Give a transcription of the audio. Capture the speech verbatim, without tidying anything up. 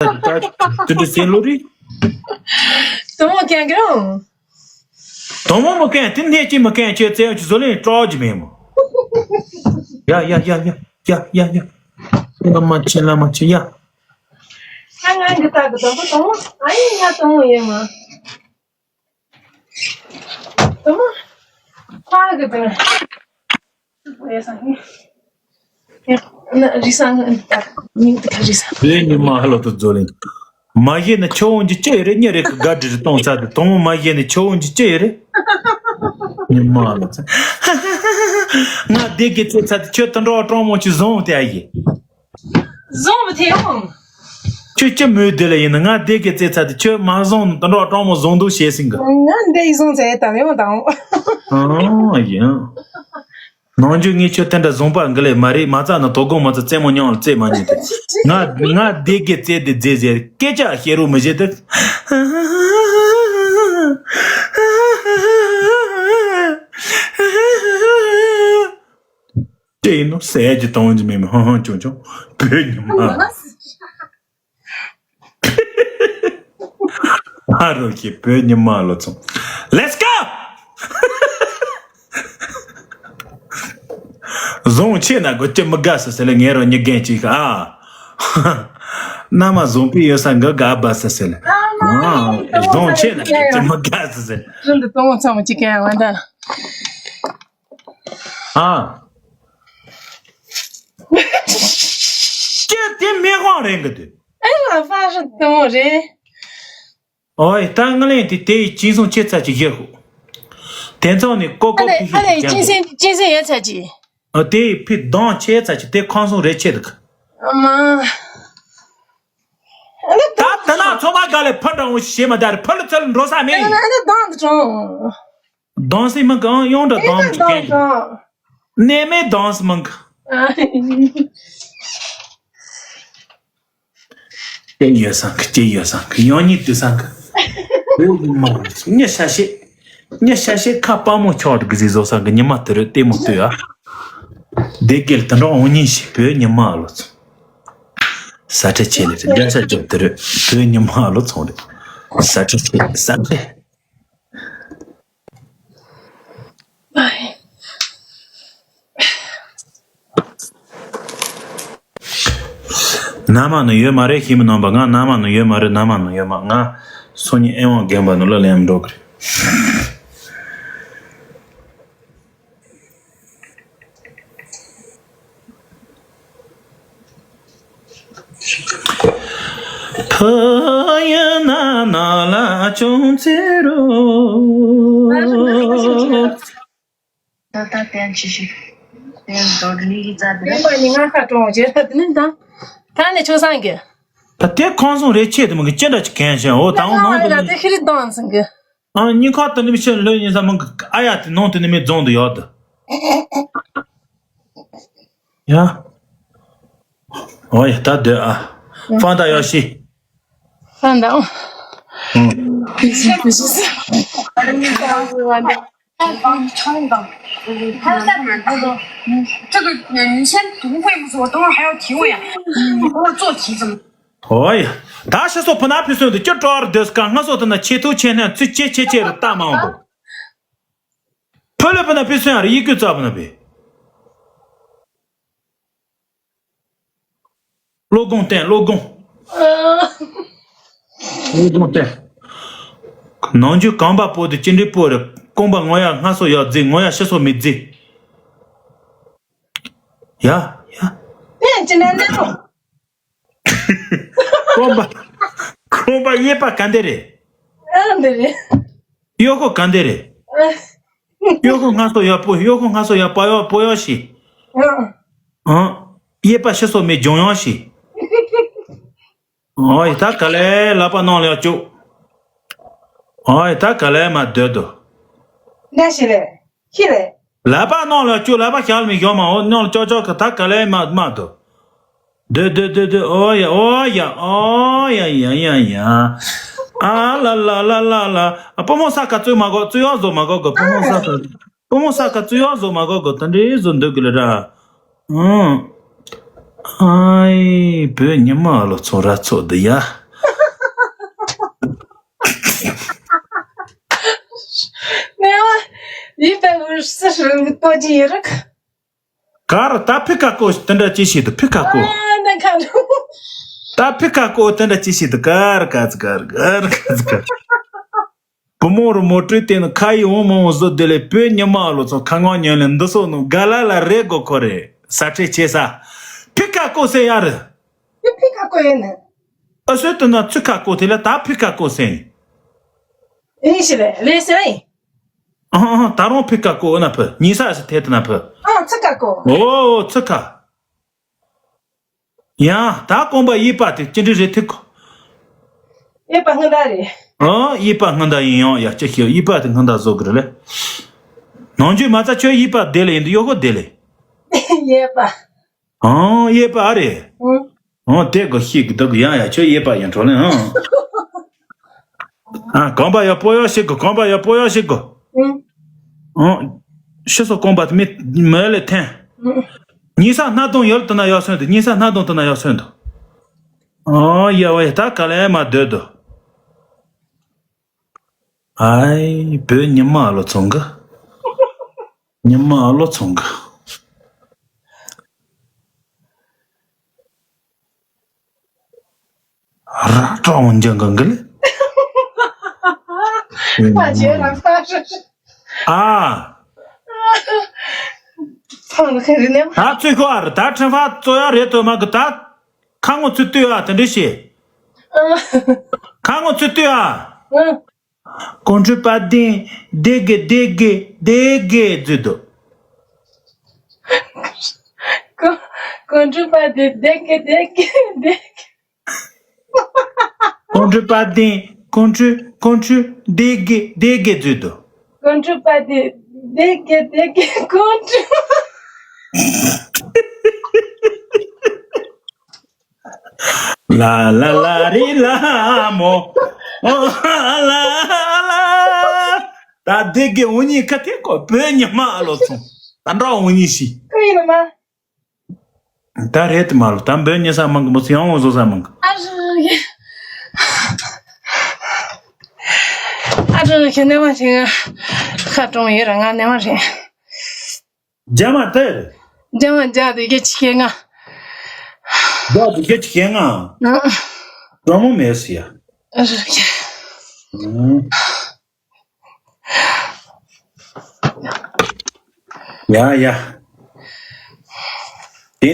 ད་དེ་འདྲ་ཟེར་ལོ་རེད། དུ་མོ་ཀན་གི་རང་། དུ་མོ་མ་ཀན་དེ་ནས་ཅི་མ་ཀན་ཁྱོད་བཙན་གྱི་བཟོ་ལེན་སྤྲོ་གི་མེད་མོ། ཡ་ཡ་ཡ་ཡ་ཡ་ཡ་ཡ། བླ་མ་ཆེ་བླ་མ་ཆེ་ཡ། ང་ང་འདི་ལྟ་གི་དུ་མོ་དུ་མོ་ཨ་ཡིན་ང་དུ་མོ་ཡིན་མ། དུ་མོ། ཕ་གི་དུ་མོ། ཡ་ས་ནི། ཡ་ན་རི་ས་ང་ད་མིང་དུ་ཁ་རི་ས། བོད་ཉི་མ་ཧ་ལོ་ཏུ་རྫོ་ལིང་། མ་གཞི་ནི་ཆོ་འོང་གི་ཅི་ཡོད་རེད། ཉི་རེ་གི་དགའ་འདྲི་རེ་གཏོང་ས་དེ་དུ་མོ་མ་གཞི་ནི་ཆོ་འོང་གི་ཅི་ཡོད་རེད། ཉི་མ་ལ་ཚ། ང་བདེ་དགེ་རྩེ་ཚ་དེ་ཁྱོད་དུ་འགྲོ་གྲོང་མོ་ཅི་བཟུང་དེ་ཨ་ཡི། བཟུང་བ་དེ་འོང་། ཁྱོད་ཅི་མོས་དེ་ལ་ཡིན་ན་ང་བདེ་དགེ་རྩེ་ཚ་དེ་ཁྱོད་མ་བཟུང་ནི་དུ་འགྲོ་གྲོང་མོ་བཟུང་འདུག་བྱས་ཟིན་གི། ང་འདི་ཡི་བཟུང་ཟེར་དམ་ཡོང་དང་། ཨང་ཡིན། ནང་རྒྱུ་ངས་ཁྱོད་དེ་འདྲ་བཟུང་པ་འགི་ལས་མ་རེད། མ་རྩ་ན་དོ་དགོང་མ་རྩ་རྩེད་མོ་མྱོང་ལ་རྩེད་མ་ཉན་དེ། ང་ང་བདེ་དགེ་རྩེ་དེ་རྫེ་རྫེ་སྐད་ཆ་བཤད་རོགས་མི་བྱེད་དེ། དེ་ཡིན་ནོ་ཟས་ཀྱི་གཏོང་རྒྱུ་མེད་མི་ཧང་ཧང་ཆུང་ཆུང་བོད་ཉི་མ། ཨ་རོ་ཞེ་བོད་ཉི་མ་ལོ་ཚོང་། Let's go! བཟུང་ཆེ་ན་དགོས་ཀྱི་མི་དགའ་ས་ཟེར་ལ་ངས་རོ་ཉི་རྒན་ཅིག་ཨ། མནའ་མ་བཟུང་པའི་ཡོད་ས་འགའ་དགའ་བ་ས་ཟེར་ལ། ཨ་བཟུང་ཆེ་ན་དགོས་ཀྱི་མི་དགའ་ས་ཟེར། རིན་དུ་གཏོང་བ་ཚང་མ་ཅི་ག་ཡང་བ་འདྲ། ཨ། ཀྱེ་དེ་མེ་དབང་རེད་གི་དུ། ཨེ་ལ་ཧྥ་ཧྲི་དུ་མོ་རེད། ཨོ་ཡ་ད་ང་ལན་དེ་དེ་ཡི་ཅིན་སུང་ཆེ་ཚ་ཅིག་བཞེས་ཧུ། དེ་ཚང་ནས་ཀོ་ཀོ་ཨ་ལེ་ཕི་ཨ་ལེ་ཅིན་སེན་ཅིན་སེན་ཡོད་ཚ་ཅི། ཨ་དེ་ཡི་ཕི་གདོང་ཆེ་ཚ་ཅིག་དེ་ཁང་སུང་རེ་ཆེ་འདུག་ཨ་མ། ཨ་ལེ་ད་ད་ན་ཚོ་མ་ག་ལེ་ཕ་འདྲ་འོང་ཞེས་མ་ད་རེ་ཕ་ལ་ཚ་ལ་འགྲོ་ས་མེད། ཨ་ལེ་ཨ་ལེ་གདོང་དུ་གྲོང་། གདོང་སེ་མང་གང་ཡོང་འདྲ་གདོང་མ་ཅིག་གན་གནས་མེད་གདོང་སེ་མང་ག་ཨ། སྐྱེ་ཡོད་སང་གི་སྐྱེ་ཡོད་སང་གི་ཡང་ཉིད་དུ་སང་གི་འོ་ཉི་མ་ཉི་ཤ་ཤེ། ཉི་ཤ་ཤེ་ཁ་པ་མོ་ཆོག་གི་ཟི་བཟོ་སང་གི་ཉི་མ་དུ་རུ་ལྟད་མོ་ལྟོས་ཨ། བདེ་དགེ་ལ་དུ་འགྲོ་འོང་ཉིན་ཞིག་བོད་ཉི་མ་ལོ་ཚོ། ས་ཁྲ་ཆེ་ལེ་རྒྱ་ས་ཇོ་དུ་རུ་བོད་ཉི་མ་ལོ་ཚོང་རེད། ས་ཁྲ་ཆེ་ས་ཁྲ། ན་མ་ནི་ཡོད་མ་རེད་ཤི་མི་ནང་པ་ང་ན་མ་ནི་ཡོད་མ་རེད། ན་མ་ནི་ཡོད་མ་ང་སོ་ཉི་ཨེ་ཝང་རྒན་པ་ནི་ལ་ལེམ་འགྲོ་གི་རེད། ཕ་ཡ་ན་ན་ལ་ཅུང་ཚེ་རོ། ད་ལྟ་བསྟན་ཅི་ཞིག་བསྟན་དོ་ནི་གི་རྩ་དེ་རེད། ཡོད་པ་ནི་ང་ཁ་གྲོང་བྱེད་ད་དེ་ནི་ད་ད་ནི་ཆུང་སང་གི་ད་དེ་ཁོང་སོང་རེ་ཆེ་དུ་མི་གི་ཅི་འདྲ་ཅི་གན་ཞེན་འོ་ད་འོ་ནང་དུ་ད་དེ་ཤི་རི་དང་སང་གི་ཨ་ནི་ཁ་ད་ནི་མི་ཤི་ལོས་ཉིན་ས་མང་གི་ཨ་ཡ་དེ་ནང་དུ་ནི་མི་རྫོང་དུ་ཡོད་དུ། ཡ། ཨོ་ཡ་ད་སྡོད་ཨ། ཧྥང་ད་ཡོ་ཤི། ཧྥང་ད། ཨང་། 这个，呃，你先读会不错，等会儿还要提问呀。你给我做题怎么？ ཨོ་ཡ། ད་ཤི་སོ་ཕུ་ན་ཕི་སོན་དུ་ཅི་སྤྲོ་བར་སྡོད་སྐ་ང་སོ་དུ་ན་ཆེ་ཐུག་ཆེ་ནས་ཚུ་ཆེ་ཆེ་ཆེ་རུ་ལྟ་མང་དུ། ཕུ་ལེ་ཕུ་ན་ཕི་སོན་ཨ་རི་ཡི་གུ་ཙ་ཕུ་ན་ཕི། བློ་དགོངས་བསྟན་བློ་དགོངས། བློ་དགོངས་བསྟན། ནང་རྒྱུ་གང་པ་པོ་དེ་ཅི་འདྲའི་པོ་རེད། རྐང་པ་ངོ་ཡ་སྔ་སོ་ཡ་རྫི་ངོ་ཡ་ཕྱི་སོ་མི་རྫི། ཡ་ཡ། ཡ་ཅི་ན་ན་རོ། རྐང་པ། རྐང་པ་གཡས་པ་ག་འདི་རེད། ཨ་འདི་རེད། གཡོན་ཁོ་ག་འདི་རེད། ཨ། གཡོན་ཁོ་སྔ་སོ་ཡ་པོ་གཡོན་ཁོ་སྔ་སོ་ཡ་པ་ཡ་པོ་ཡ་ཤི། ཨ། ཨ། གཡས་པ་ཕྱི་སོ་མི་ལྗོང་ཡང་ཤི། ཨོ་ཡ་ད་ག་ལེ་ལག་པ་ནང་ལ་ཡ་བཅུག་ཨོ་ཡ་ད་ག་ལེ་མ་སྡོད་དོ། ན་ཤི་རེད། ཤི་རེད། ལག་པ་ནང་ལ་བཅུག་ལག་པ་ཞག་ལ་མི་ཞོག་མ་འོ་ནང་ལ་ཅོག་ཅོག་གི་ད་ག་ལེ་མ་མ་དོ། སྡོད་སྡོད་སྡོད་སྡོད་ཨོ་ཡ་ཨོ་ཡ་ཨོ་ཡ་ཡ་ཡ་ཡ། ཨ་ལ་ལ་ལ་ལ་ལ། ཨ་བུ་མོ་ས་ཁ་བཙུགས་མ་དགོས་བཙུགས་ཡག་བཟོ་མ་དགོས་གོ་བུ་མོ་ས་ཁ། བུ་མོ་ས་ཁ་བཙུགས་ཡག་བཟོ་མ་དགོས་གོ་ད་འདྲའི་བཟོ་འདོད་གི་ལ་ར། ཨང་། ཨའི་བོད་ཉི་མ་ལོ་ཚོ་ར་ཚོ་འདི་ཡ། ནས་ཡིད་དུ་འོང་སྲིད་རིང་ལྟོ་ཅི་ཡི་རིག་གར་ད་ཕི་ཀ་ཀོ་དེ་འདྲ་ཅི་ཞིག་འདུག་ཕི་ཀ་ཀོ། ཨ་ན་ཁ་ལོ། ད་ཕི་ཀ་ཀོ་དེ་འདྲ་ཅི་ཞིག་འདུག་གར་ག་ཚི་གར་གར་ག་ཚི་གར། བུ་མོ་རུ་མོ་སྤྲུལ་དེ་ནི་ཁ་ཡི་འོང་མ་འོང་བཟོ་དེ་ལས་བོད་ཉི་མ་ལོ་ཚོ་ཁ་ངོ་ཉོན་ལེ་འདི་སོགས་ནུ་ག་ལ་ལ་རེ་གོ་ཁོ་རེ་ས་ཁྲེ་ཆེ་ས། ཕི་ཀ་ཀོ་སེ་ཡ་རེ། ཕི་ཕི་ཀ་ཀོ་ཡེ་ནི། ཨ་སོད་དུ་ན་ཚུ་ཀ་ཀོ་དེ་ལ་ད་ཕི་ཀ་ཀོ་སེ། ཨིན་ཞི་རེ་ལེ་སེ་ཡིན། ཨ་ཨ་ད་རུང་ཕི་ཀ་ཀོ་ཨ་ན་ཕི་ཉི་ས་སི་ཐེ་ཏི་ན་ཕི། ཨ་ཚུ་ཀ་ཀོ། ཨོ་ཚུ་ཀ། ཡང་ད་རྐང་པ་གཡས་པ་དེ་ཅི་འདྲ་རེད་ཐིག་གོ། གཡས་པ་སྔོན་བརྡ་རེད། ཨ་གཡས་པ་སྔོན་བརྡ་ཡིན་ཡང་ཡ་ཅི་ཤེས་གཡས་པ་དེ་སྔོན་བརྡ་བཟོ་དགོས་རེད་ལེ། ནང་ཆོས་མ་རྩ་ཁྱོད་གཡས་པ་དེ་ལ་ཡིན་དུ་གཡོ་གོ་དེ་ལེ། གཡས་པ། ཨང་གཡས་པ་ཨ་རེད། ཨང་། ཨང་དེ་གོ་ཤིག་འདུག་ཡང་ཡ་ཁྱོད་གཡས་པ་ཡིན་འགྲོ་ལེ་ཨང་། ཨ་རྐང་པ་ཡ་པོ་ཡ་ཤིག་གོ་རྐང་པ་ཡ་པོ་ཡ་ཤིག་གོ། ཨང་། ཨང་། ཤི་སོ་རྐང་པ་དེ་མི་མི་ལེ་འཐེན། ཨང་། ཉི་ས་སྣ་དུང་ཡོལ་དུ་ན་ཡག་སོན་དུ་ཉི་ས་སྣ་དུང་དུ་ན་ཡག་སོན་དུ། ཨང་ཡ་བ་ཡ་ད་ག་ལེ་མ་སྡོད་དུ། ཨའི་བོད་ཉི་མ་ཨ་ལོ་ཚོང་གི། ཉི་མ་ཨ་ལོ་ཚོང་གི། ར་ཀྲོང་འཇང་གང་གི་ལེ། ཨ་ཅེ་རང་ས་ཧྲི་ཧྲི། ཨ། ཚང་ལ་ཁེ་རི་ནེ། ད་ཚུད་ཁོ་ཨ་ར་ད་ཁྲིན་ཧྥ་ཙོ་ཡ་རེད་དོ་མ་གི་ད། ཁ་ངོ་ཚུད་ལྟོས་ཨ་དེ་འདྲི་ཤེས། ཁ་ངོ་ཚུད་ལྟོས་ཨ། ཀོང་ཀྲུ་པ་དིན་དེ་གེ་དེ་གེ་དེ་གེ་ཛུ་དོ། ཀོང་ཀོང་ཀྲུ་པ་དིན་དེ་གེ་དེ་གེ་དེ་གེ། ཀོང་ཀྲུ་པ་དིན་ཀོང་ཀྲུ་ཀོང་ཀྲུ་དེ་གེ་དེ་གེ་ཛུ་དོ། ཀོང་ཀྲུ་པ་དིན་དེ་གེ་དེ་གེ་ཀོང་ཀྲུ། ལ་ལ་ལ་རི་ལ་མོ། ལ་ལ། ད་དེ་གེ་འུ་གཉིས་ཁ་ཐེ་ཀོ་བོད་ཉི་མ་ཨ་ལོ་ཚོང་། ད་འདྲ་འུ་གཉིས་ཤི། ཀུ་ཡིན་མ། ད་རེད་མ་ལོ་ད་བོད་ཉི་ས་མང་གི་མོ་ཚོ་ཡང་འུ་བཟོ་ས་མང་གི། ཨ་རུ་ཡེ། ཨ་རུ་ཁྱེད་ནས་མ་ཤེས་ང་། ཁ་གྲོང་ཡོད་ར་ང་ནས་མ་རེད། རྒྱ་མ་དེར། རྒྱ་མ་རྒྱ་དེ་གེ་ཆི་ཁེ་ང་། རྒྱ་དེ་གེ་ཆི་ཁེ་ང་། ཨ། གྲོང་མོ་མེད་སི་ཡ། ཨ་རུ་ཁྱེད། ཨང་། ཡ་ཡ།